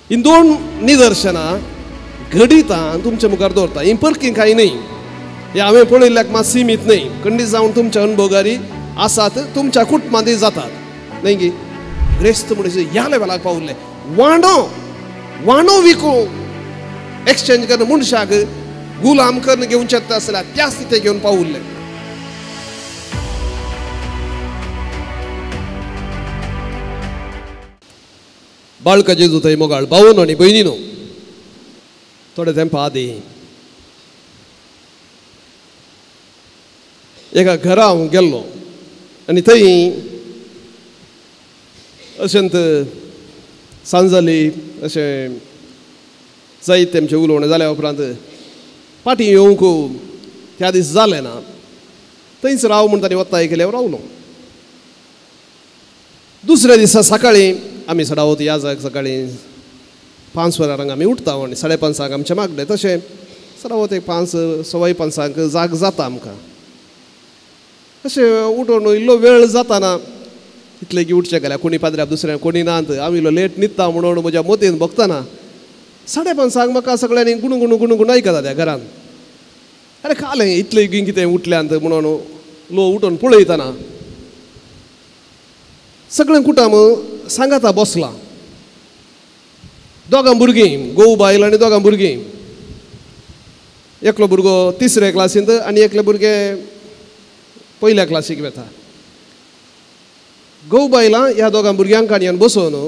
ही दोन निदर्शनां घडितां तुमच्या मुखार दवरता. ही परकी कांय न्हय, हें हांवें पळयल्ल्याक मात सिमीत न्हय, खंडीत जावन तुमच्या अणभोगारी आसात, तुमच्या कुटुंबांतय जातात न्हय गी. ग्रेस्त म्हणजे ह्या लेवलाक पावले, वांडो वांडो विकू एक्सचेंज करून मनशाक गुलाम करून घेवचे आसल्यार त्या स्थिती घेवन पावले. बाळका जेजू थंय मोगाळ भावनो आनी भयणीनो, थोडे तेंपा आदीं एका घरा हांव गेल्लो आनी थंय अशेंत सांज जाली, अशें जायत तेमचें उलोवणें जाल्या उपरांत पाटी येवंक त्या दीस जालें ना, थंयच राव म्हूण तांणी वता केल्यार रावलो. दुसऱ्या दिसा सकाळीं आमी सडावत या जाग सकाळीं 5 वरांक आमी उठता आनी 5:30 आमचें मागलें, तशें सडावत एक 5 5:15 जाग जाता आमकां. अशें उठून इल्लो वेळ जाताना इतलें की उठचें गेल्यार कोणी पाद्र्याक दुसऱ्या कोणी नात, हांव इल्लो लेट न्हिदता म्हणून म्हज्या मतीन भोगतना 5:30 म्हाका सगळ्यांनी गुणू गुणू गुणू गुणू आयकता त्या घरान. अरे कालें इतलें बेगीन कितें उठल्यांत म्हणून लो उठून पळयतना सगळें कुटुंब सांगाता बसलां, दोगां भुरगीं, घोव बायल आनी दोगां भुरगीं, एकलो भुरगो तिसऱ्या क्लासींत आनी एकलें भुरगें पयल्या क्लासीक वता. घोव बायलां ह्या दोगां भुरग्यांक काणयेन बसोवन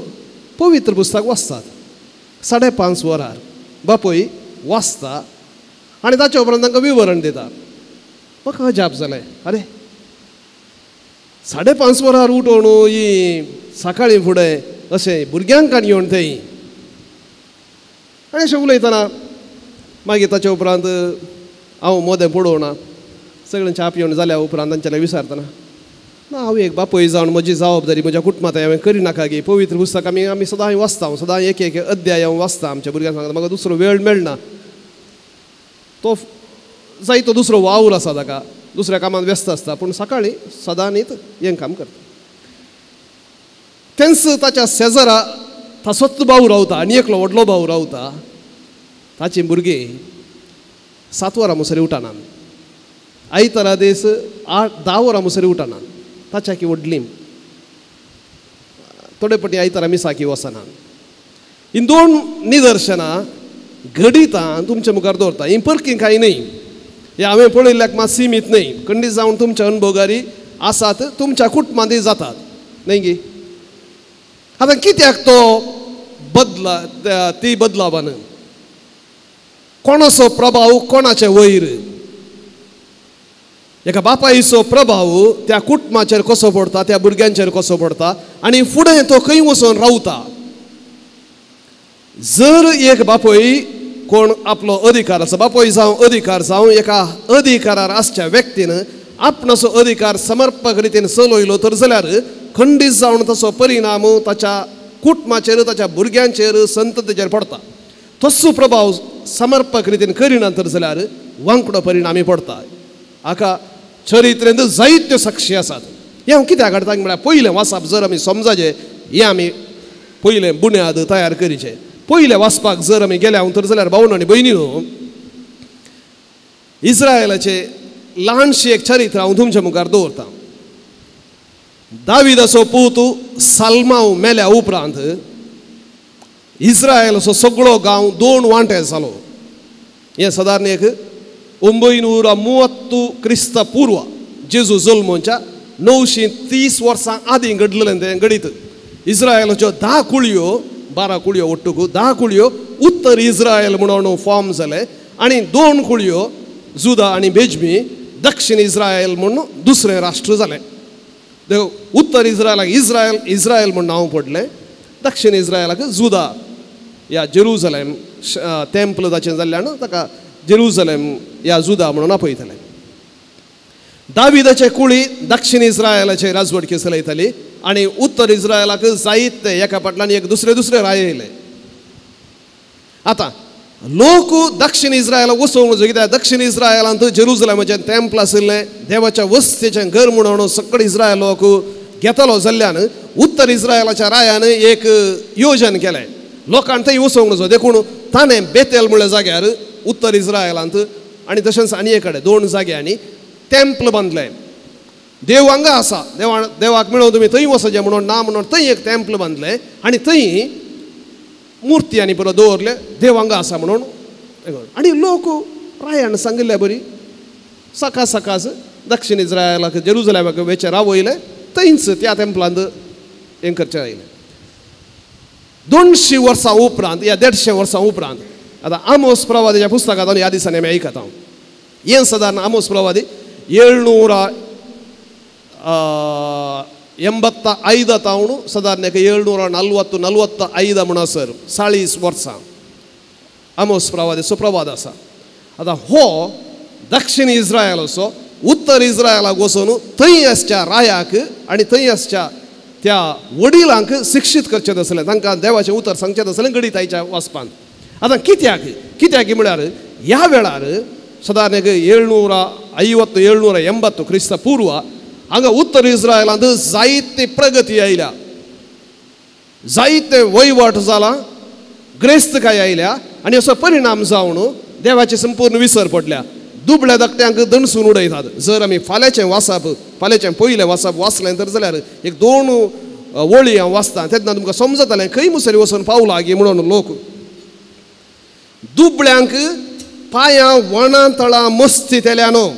पवित्र पुस्तक वाचतात. 5:30 वरार बापूय वाचता आनी ताच्या उपरांत तांकां विवरण दिता. म्हाका अजाप जालें, अरे 5:30 वरार उठोवन ही सकाळीं फुडें अशें भुरग्यांक काणी येवन थंय आनी अशें उलयतना मागीर ताच्या उपरांत हांव मोदें पळोवना, सगळें च्या पिवन जाल्या उपरांत तांच्याले विचारतना ना हांव एक बापूय जावन म्हजी जबाबदारी म्हज्या कुटुंबांत हांवें करिनाका गी. पवित्र पुस्तक आमी आमी सदां वाचता, सदां एक एक अध्याय हांव वाचता आमच्या भुरग्यांक सांगता, म्हाका दुसरो वेळ मेळना, तो जायतो दुसरो वावर आसा ताका, दुसऱ्या कामांत व्यस्त आसता, पूण सकाळीं सदां न्हीत हें काम करता. तेंच ताच्या शेजरा ताचोच भाव रावता आनी एकलो व्हडलो भाव रावता, ताचीं भुरगीं 7 वरां मुसरी उठनात, आयतारा दीस 8-10 वरां मुसरी उठनात, ताच्या की व्हडली थोडे पटी आयतारा मिसाकी वचनात. ही दोन निदर्शनां घडितां तुमच्या मुखार दवरता. ही परकी कांय न्हय, हें हांवें पळयल्ल्याक मात सिमीत न्हय, खंडीत जावन तुमच्या अणभोगारी आसात, तुमच्या कुटुंबांतय जातात न्हय गी. आतां कित्याक तो बदला ती बदलावान कोणाचो प्रभाव कोणाचे वयर, एका बापायचो प्रभाव त्या कुटुंबाचेर कसो पडटा, त्या भुरग्यांचेर कसो पडटा आनी फुडें तो खंय वचून रावता. जर एक बापूय कोण आपलो अधिकार आसा, बापूय जावं अधिकार जावं, एका अधिकारार आसच्या व्यक्तीन आपणाचो अधिकार समर्पक रितीन चलयलो तर जाल्यार खंडीत जावन ताचो परिणाम ताच्या कुटुंबाचेर, ताच्या भुरग्यांचेर, संततीचेर पडटा. तसो प्रभाव समर्पक रितीन करिना तर जाल्यार वांकडो परिणामी पडटा. हाका चरित्रेंत जायत्यो साक्षी आसात. हें हांव कित्याक हाडटा म्हळ्यार पयलें वाचप जर आमी समजाचें, हें आमी पयलें बुन्याद तयार करचें. पयलें वाचपाक जर आमी गेल्या तर जाल्यार भावनो आनी भयणीनो, इस्रायलाचें ल्हानशी एक चरित्र हांव तुमच्या मुखार दवरतां. दाविदाचो पूत साल्मांव मेल्या उपरांत इस्रायलाचो सगळो गांव 2 वांटे जालो. हें सादारण एक 930 क्रिस्त पूर्व, जेजू जल्मोच्या 930 वर्सां आदीं घडलेलें तें घडीत. इस्रायलाच्यो 10 कुळयो, 12 कुळयो ಒಟ್ಟುಗು 10 कुळयो उत्तर इस्रायल म्हणून फॉर्म जाले आनी 2 कुळयो जुदा आनी बेजमी दक्षिण इस्रायल म्हणून दुसरें राष्ट्र जालें. उत्तर इस्रायलाक इस्रायल इस्रायल म्हूण नांव पडलें, दक्षिण इस्रायलाक जुदा या जेरुजलेम टेम्पल ताचें जाल्ल्यान ताका जेरुजलेम या जुदा म्हणून आपयताले. दाविदाचे कुळी दक्षिण इस्रायलाचे राजवटकी चलयताली आनी उत्तर इस्रायलाक जायते एका फाटल्यान एक दुसरे दुसरे राय येयले. आतां लोक दक्षिण इस्रायलाक वचोवंक जाय कित्याक दक्षिण इस्रायलांत जेरुजलेमाचें टेम्पल आशिल्लें, देवाच्या वस्तीचें घर म्हणून सगळे इस्रायल लोक घेतलो जाल्ल्यान उत्तर इस्रायलाच्या रायान एक योजन केलें, लोकांक थंय वचोंक नजो. देखून ताणें बेतेल म्हणल्या जाग्यार उत्तर इस्रायलांत आनी तशेंच आनी एक कडेन 2 जाग्यांनी टेम्पल बांदलें. देव हांगा आसा, देवाक मेळोवन तुमी थंय वचचें म्हणून ना म्हणून थंय एक टेम्पल बांदलें आनी थंय मुर्ती आनी परत दवरले, देव हांगा आसा म्हणून. आनी लोक रायान सांगिल्ले बरी सकाळ सकाळ दक्षिण इस्रायलाक जेरुजलेमाक वेचें रावयलें, थंयच त्या टेम्पलांत हें करचें आयलें. 200 वर्सां उपरांत या 150 वर्सां उपरांत आतां आमोस प्रवादीच्या पुस्तकांत ह्या दिसांनी आमी आयकता. हें सादारण आमोस प्रवादी 785 तावन सादारण एक 740 45 म्हणसर 40 वर्सां आमोस प्रवादीचो प्रवाद आसा. आतां हो दक्षिण इस्रायल असो उत्तर इस्रायलाक वचून थंय आसच्या रायाक आनी थंय आसच्या त्या वडिलांक शिक्षीत करचें आसलें, तांकां देवाचें उतर सांगचें आसलें घडीत आयच्या वाचपांत. आतां कित्याक कित्याक म्हळ्यार ह्या वेळार सादारण एक 750 780 क्रिस्त पूर्व हांगा उत्तर इस्रायलांत जायते प्रगती आयल्या, जायते वयवट जाला, ग्रेस्तकाय आयल्या आनी असो परिणाम जावन देवाची संपूर्ण विसर पडल्या. दुबळ्या धाकट्यांक दणसून उडयतात. जर आमी फाल्यांचें वाचप, फाल्यांचें पयलें वाचप वाचलें तर जाल्यार एक 2 वळी हांव वाचता तेन्ना तुमकां समजतलें खंय मुसरी वचून पावला गी म्हणून. लोक दुबळ्यांक पांयां वणां तळां मस्ती तेल्यानो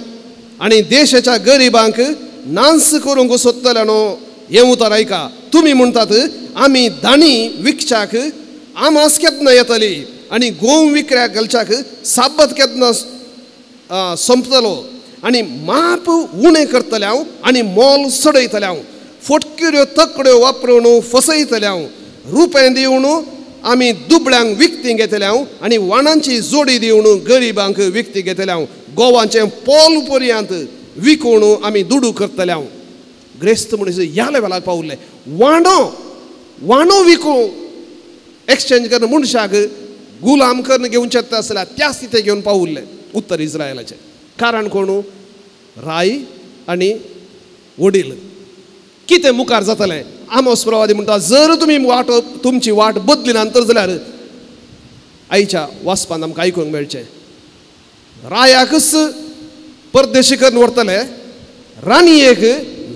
आनी देशाच्या गरिबांक नांस करूंक सोदतल्यानो. हें उतर आयका. तुमी म्हणटात आमी दाणी विकच्याक आमास केन्ना येतली आनी गोंव विकऱ्याक घालच्याक साबत केन्ना सोंपतलो आनी माप उणें करतले हांव आनी मोल चडयतले हांव, फोटकिऱ्यो तकड्यो वापरून फसयतले हांव, रुपें दिवन आमी दुबळ्यांक विकती घेतले हांव आनी वाणांची जोडी दिवन गरिबांक विकती घेतले हांव, गोवांचें पोल पर्यंत विकून आमी दुडू करतले हांव. ग्रेस्त मनीस ह्या लेवलाक पावले. वांडो वांडो विकूं एक्सचेंज करून मनशाक गुलाम करून घेवचें आसल्यार त्या स्थिती घेवन पावले उत्तर इस्रायलाचें. कारण कोण? राय आनी वडील. कितें मुखार जातलें? आमोस प्रवादी म्हणटा जर तुमी वाट तुमची वाट बदली ना तर जाल्यार आयच्या वाचपान आमकां आयकूंक मेळचें रायाकच परदेशी करून व्हरतले, राणयेक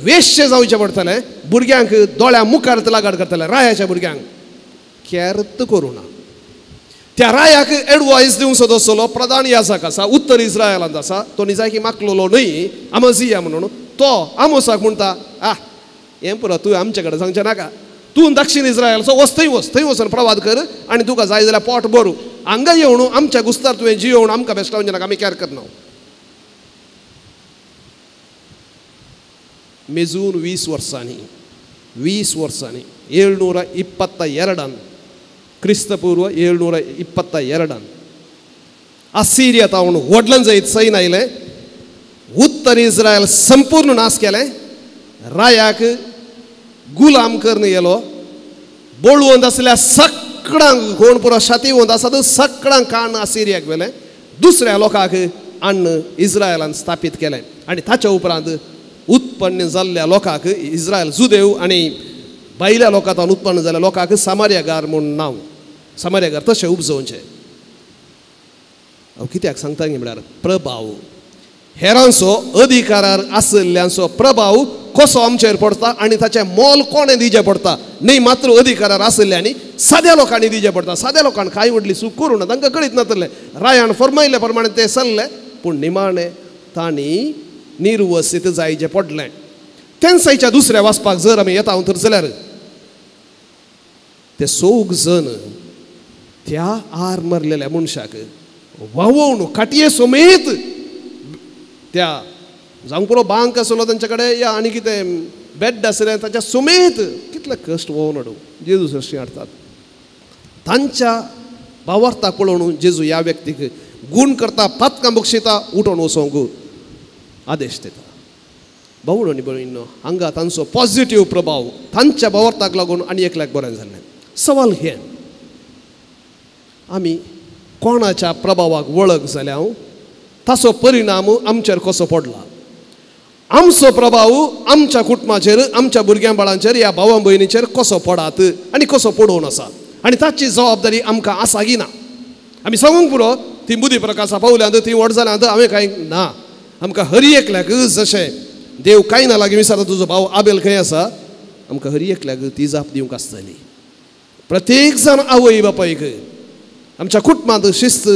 वेश्य जावचें पडटलें, भुरग्यांक दोळ्या मुखार लागड करतले, रायाच्या भुरग्यांक केर्त करूं ना. त्या रायाक एडवायस दिवंक सोद आसलो प्रधान याजक आसा, उत्तर इस्रायलांत आसा, तो निजायकी मागलेलो न्हय आमोसिया म्हणून. तो आमोसाक म्हणटा आ हें पुरो तूं आमचे कडेन सांगचें नाका, तूं दक्षिण इस्रायलचो वच, थंय वच, थंय वचून प्रवाद कर आनी तुका जाय जाल्यार पोट भरू, हांगा येवन आमच्या गुस्तार तुवें जियोवन आमकां बेश्टावचें नाका, आमी कॅर करना. मेजून 20 वर्सांनी 20 वर्सांनी 722 क्रिस्तपूर्व 722 असिरिया तावन व्हडल्यान जायत सैन आयलें, उत्तर इस्रायल संपूर्ण नाश केलें, रायाक गुलाम करून येलो, बळवंत आसल्या सगळ्यांक कोण पुरो शातीवंत आसा तो सगळ्यांक काण असिरियाक व्हेलें, दुसऱ्या लोकांक हाडून इस्रायलान स्थापीत केलें आनी ताच्या उपरांत उत्पन्न जाल्ल्या लोकांक इस्रायल जुदेव आनी भायल्या लोकांत उत्पन्न जाल्ल्या लोकांक सामार्यागार म्हूण नांव, सामार्यागार तशें उपजोवचें. हांव कित्याक सांगता म्हळ्यार प्रभाव हेरांचो अधिकारार आशिल्ल्यांचो प्रभाव कसो आमचेर पडटा आनी ताचें मोल कोणें दिवचें पडटा. न्ही मात्र अधिकारार आशिल्ल्यांनी साद्या लोकांनी दिवचें पडटा. साद्या लोकांक कांय व्हडली चूक करूं ना, तांकां कळीत नातलें, रायान फरमायल्ले प्रमाणे ते चल्ले, पूण निमाणें तांणी निर्वसीत जायचें पडलें. तेन्सायच्या दुसऱ्या वाचपाक जर आमी येता तर जाल्यार ते चौग जण त्या आर मरलेल्या मनशाक व्हांवोवन खाटये समेत त्या जावंक पुरो बांक आसलो तांचे कडेन या आनी कितें बेड आसलें ताच्या समेत कितले कश्ट व्होवन हाडूं जेजू सरशी हाडटात. तांच्या भावार्थाक पळोवन जेजू ह्या व्यक्तीक गूण करता, पातकां बक्षिता, उठोवन वचोंक आदेश दिता. भावण आनी भयणींनो, हांगा तांचो पॉझिटीव प्रभाव तांच्या भावार्थाक लागून आनी एकल्याक बरें जालें. सवाल हें, आमी कोणाच्या प्रभावाक वळख जाल्या ताचो परिणाम आमचेर कसो पडला? आमचो प्रभाव आमच्या कुटुंबाचेर, आमच्या भुरग्यां बाळांचेर, ह्या भावां भयणीचेर कसो पडात आनी कसो पडोवन आसा आनी ताची जबाबदारी आमकां आसा की ना. आमी सांगूंक पुरो ती बुद्धी प्रकाशा पावल्यांत, ती व्हड जाल्यांत, हांवें कांय ना. आमकां हरी एकल्याक जशें देव कांय ना लागीं विचारता तुजो भाव आबेल खंय आसा, आमकां हरी एकल्याक ती जाप दिवंक आसतली. प्रत्येक जाण आवय बापायक आमच्या कुटुंबांत शिस्त,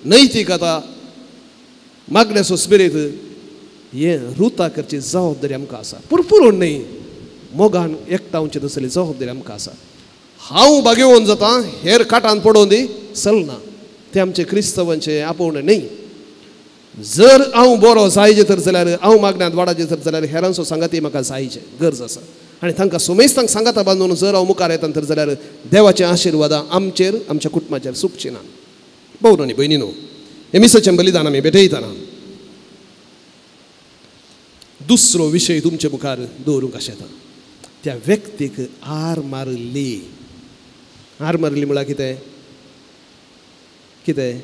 नैतिकता, मागण्याचो स्पिरीत हे रुता करची जबाबदारी आमकां आसा. पुरपुरून न्हय, मोगान एकठांवची तसली जबाबदारी आमकां आसा. हांव बागेवन जाता हेर काटान पडोवन दी चलना, तें आमचें क्रिस्तांवांचें आपोवणें न्हय. जर हांव बरो जायजे तर जाल्यार, हांव मागण्यांत वाडाचें तर जाल्यार हेरांचो सांगाती म्हाका जायचे गरज आसा. आनी तांकां सोमेस्तांक सांगाता बांदून जर हांव मुखार येता तर जाल्यार देवाचे आशिर्वादां आमचेर, आमच्या कुटुंबाचेर सुकची ना. भोव आनी भयणी न्हू, हे मिसाचें बलिदान आमी भेटयतना दुसरो विशय तुमचे मुखार दवरूंक आशेता. त्या व्यक्तीक आर मारली. आर मारली म्हळ्यार कितें? कितें?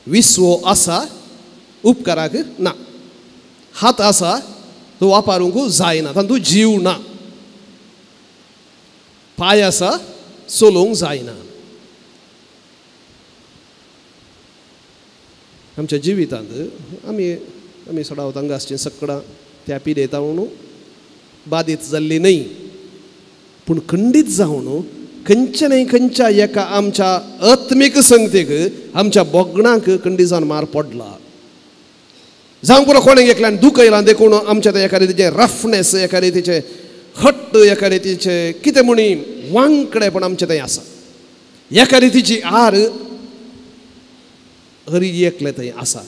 विसवो आसा उपकाराक ना, हात आसा तो वापरूंक जायना, तातूंत जीव ना, पांय आसा चलोवंक जायना. आमच्या जिवितांत आमी आमी सडावत हांगा आसचीं सकडां त्या पिडेता म्हणून बादीत जाल्ली न्हय, पूण खंडीत जावन खंयच्या न्हय खंयच्या एका आमच्या आत्मीक संगतीक, आमच्या बोगणाक खंडीत जावन मार पडला. जावंक पुरो कोणें एकल्यान दुखयलां देखून आमच्या त्या एका रितीचें रफनेस, एका रितीचें हट्ट, एका रितीचें कितें म्हणी वांकडेपण आमचें थंय आसा. एका रितीची आर हरी एकलें थंय आसा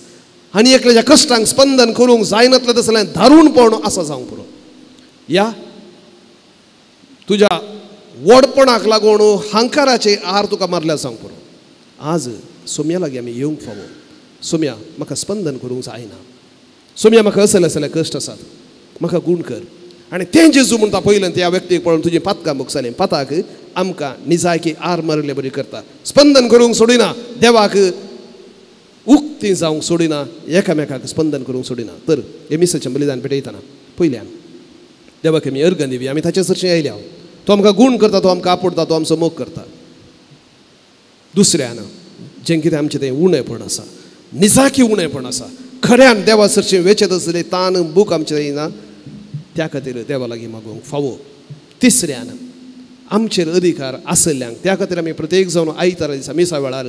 आनी एकल्याच्या कश्टांक स्पंदन करूंक जायनातलें तसलें दारूणपण आसा. जावंक पुरो ह्या तुज्या व्हडपणाक लागून हांकाराचे आर तुका मारल्या. जावंक पुरो आज सोम्या लागीं आमी येवंक फावो. सोम्या म्हाका स्पंदन करूंक जायना, सोम्या म्हाका असले असले कश्ट आसात, म्हाका गूण कर. आनी तें जेजू म्हणटा पयलें त्या व्यक्तीक पळोवन तुजी पातकां भोगसालीं. पाताक आमकां निजायकी आर मारिल्ले बरी करता, स्पंदन करूंक सोडिना, देवाक उक्ती जावंक सोडिना, एकामेकाक स्पंदन करूंक सोडिना. तर हे मिसाचें बलिदान भेटयतना पयल्यान देवाक आमी अर्गां दिवया. आमी ताचे सरशीं आयल्या, तो आमकां गूण करता, तो आमकां आपोडटा, तो आमचो मोग करता. दुसऱ्यान जें कितें आमचें तें उणेपण आसा, निजाकी उणेपण आसा, खऱ्यान देवा सरशीं वेचेत आसले तान बूक आमचें येना, त्या खातीर देवा लागीं मागूंक फावो. तिसऱ्यान आमचेर अधिकार आशिल्ल्यांक, त्या खातीर आमी प्रत्येक जावन आयतारा दिसा मिसा वेळार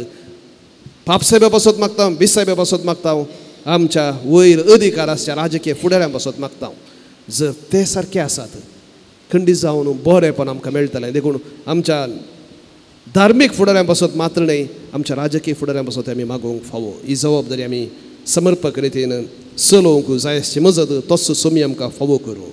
पापसाहेबा पासत मागता, बिसाहेबा पासत मागता, आमच्या वयर अधिकार आसच्या राजकीय फुडाऱ्यां पासत मागता. जर ते सारके आसात खंडीत जावन बरेंपण आमकां मेळटलें. देखून आमच्या धार्मीक फुडाऱ्यां पासत मात्र न्हय, आमच्या राजकीय फुडाऱ्यां पासत आमी मागूंक फावो. ही जबाबदारी आमी समर्पक रितीन चलोवंक जाय अशी मजत तोच सोमी आमकां फावो करूं.